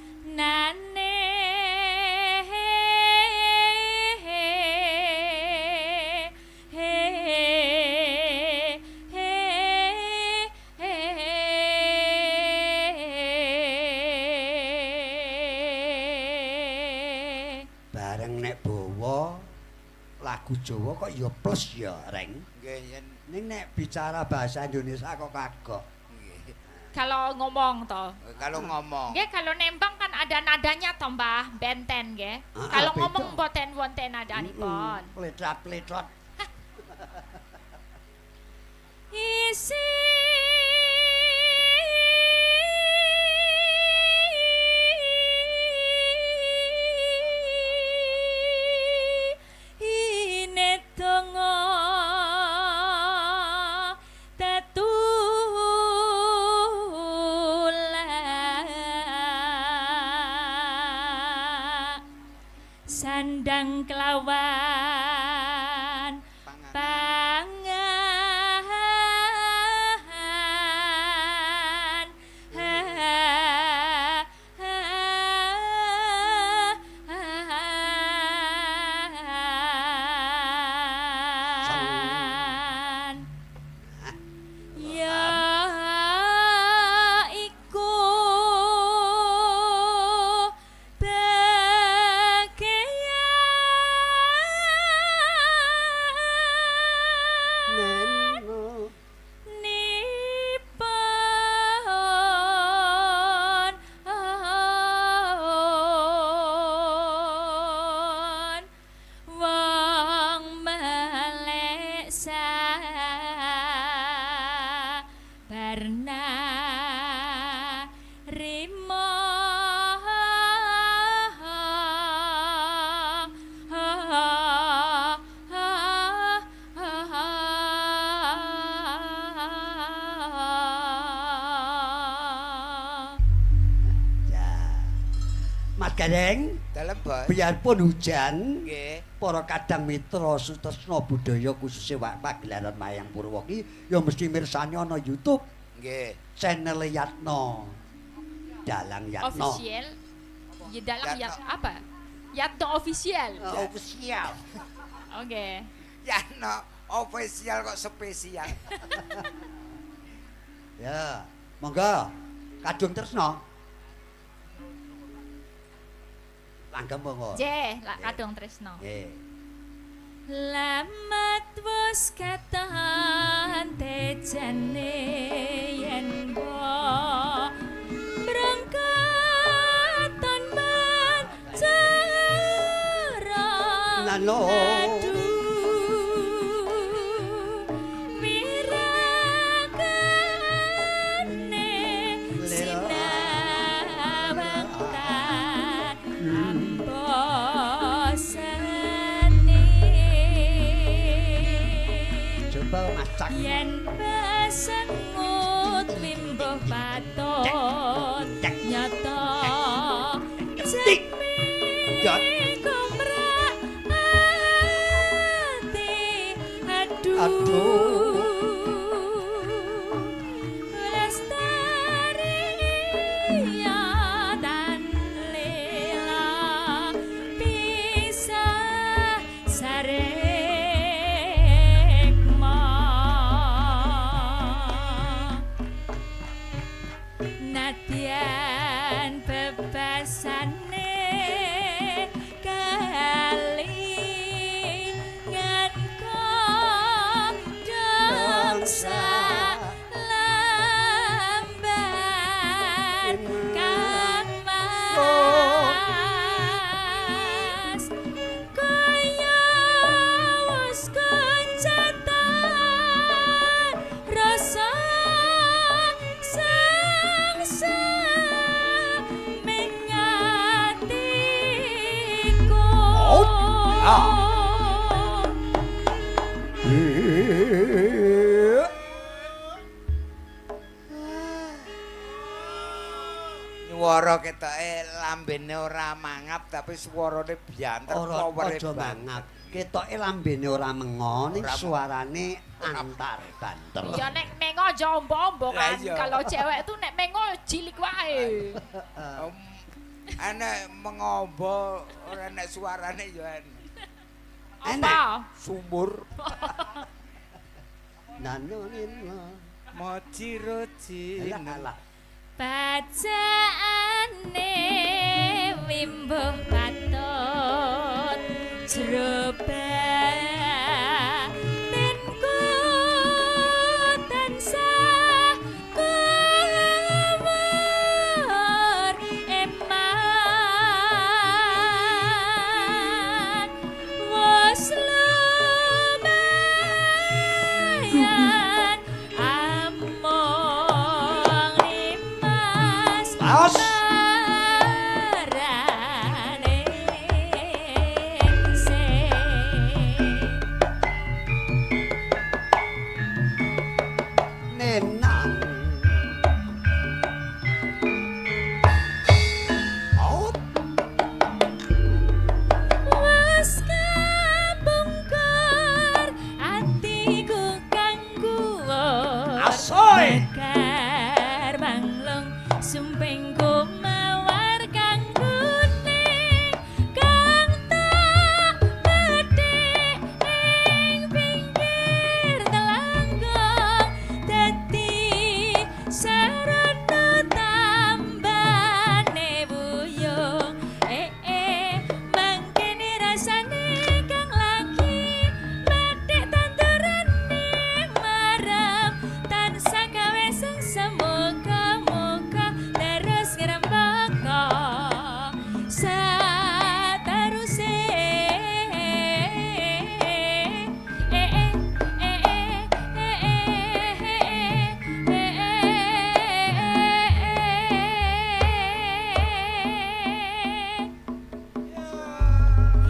Rencanane Bareng nek bawa lagu Jawa kok ya plus ya, Reng. Nggih, yen Ning nek bicara bahasa Indonesia kok kagok. nggih. Kalau ngomong toh. Kalau ngomong. Nggih, kalau nembang kan ada nadanya toh, Mbah, benten nggih. Ah, Kalau beda. ngomong mboten wonten nadanipun. Pletrat-pletrat. Isi ine donga tetulak sandang kelawan Panganan. pangan ya iku bageyan Neno. nipon wong melek sabarna rimo Ya. Mas Gareng, Dalem, Bos. biarpun hujan, Nggih. para kadang mitra sutresna budaya khususnya wak pagelaran wayang purwa ki ya mesti mirsani ana YouTube Nggih. channel Yatno. Dalang Yatno. Official. Ya dalam Yatno. yat apa? Yatno official. Oh, official. Oke. Ya no, official kok spesial. Ya, monggo. Kadung Tresno. Langgam monggo. J, lak kadung tresno. Nggih. Lamat wis katon tejane yen bo brangkaton mancara Lalo. Aduh mirakane sinawang tan ambosane Coba masak. yen pesengut limbuh patut nyata Tik. Dot. Kumrak ati aduh Aduh. Lestari ya dan lela pisah sarekma Nadyan bebasane kali ngan kondang lambar kang mas kaya wis kencatan rasa sangsa mengatiku. Ah. Nyuwara ketoke lambene ora mangap tapi swarane bianter Ora powere aja banget. mangap. Ketoke lambene ora mengo ning suarane antar banter. Ya nek mengo aja ombo-ombo kan. Lah iya. Kalau cewek tuh nek mengo cilik wae. Enek mengombo ora enek suarane ya enek. Apa? Sumur. Nano nino. Moji roji. Alah alah. Bacaane wimbung patut jero batinku tansah kumur eman wis lumayan among limas Aos. marane sing. Nenang. Out. Wes kapungkur atiku kang kuwur. Asoy. Mekar manglung sumpingku mawar kang kuning kang tak bedhik ing pinggir telangga dadi sarana tambane wuyung mangkene rasane kang lagi medhik tandurane marem tansah gawe semoga-moga terus ngrembaka sateruse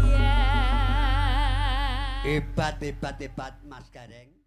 Ya. Hebat hebat hebat Mas Gareng.